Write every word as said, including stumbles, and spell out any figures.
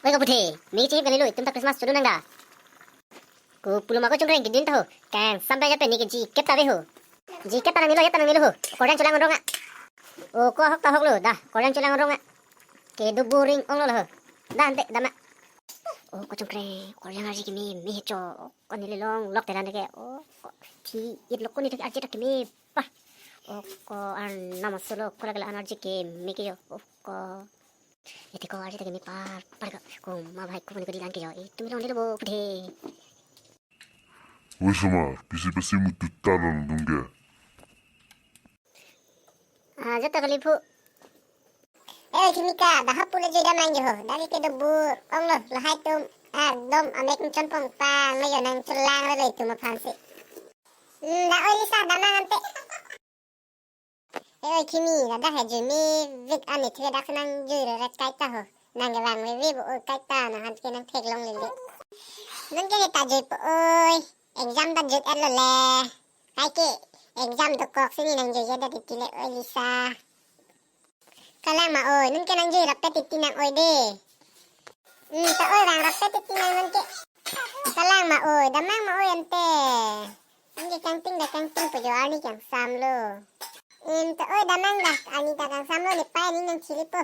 Oi ko puthe, me chihip kalilo, itum ta Christmas chodun nang da. Ko pulo ma ko Chongkreng, kedun ta ho. Kangsam pen jape ne ke G kep ta ave ho. G kep ta nangnelo, ya ta nangnelo ho. Korjang cholang rong a. O ko ahok ta ahok lo da, korjang cholang rong a. Kedo boring ong lo ho. Da ante dam a. O ko Chongkreng, korjang arje keme me he cho. Ko neli long lok telan ke. O ko thi it lo ko ne arje ta keme pa. O ko arnam asolo ko lagala an arje keme ke yo. O ko. Ete ko arje ta keme par par ko. Ko ma bhai ko ne ko di an ke yo. Itum long dilo bo puthe. Oi soma, pisi pisi mutu tanon dungge. Ah, jota kali phu. Eh, Khimika, dah pule jeda mang jo. Dah ke do bur. Ong lo, lahai tum. Ekdom amek chon pong pang, lo yo nang chelang lo itum aphan si. Hmm, da oi Lisa, da mang ante. Eh, oi Khimi, da dah he jui me vik ani thue dak nang jui re ret kai ta ho. Nang ke vang veve bo oi kai ta, nang han ke nang thek long lele. Nang ke ta jui po oi. Exam ta jut et lo le. Kai ke, exam dokok si ne nang jui jeda titi le oi Lisa. Kalang ma oi, nang ke nang jui rap pe titi nang oi de. Hmm, ta oi vang rap pe titi nang nang ke. Kalang ma oi, da mang ma oi ante. Nang ke kangting da kangting po jo arni kangsam lo. Hmm, ta oi da mang da, arni ta kangsam lo ne pai ne nang chili po.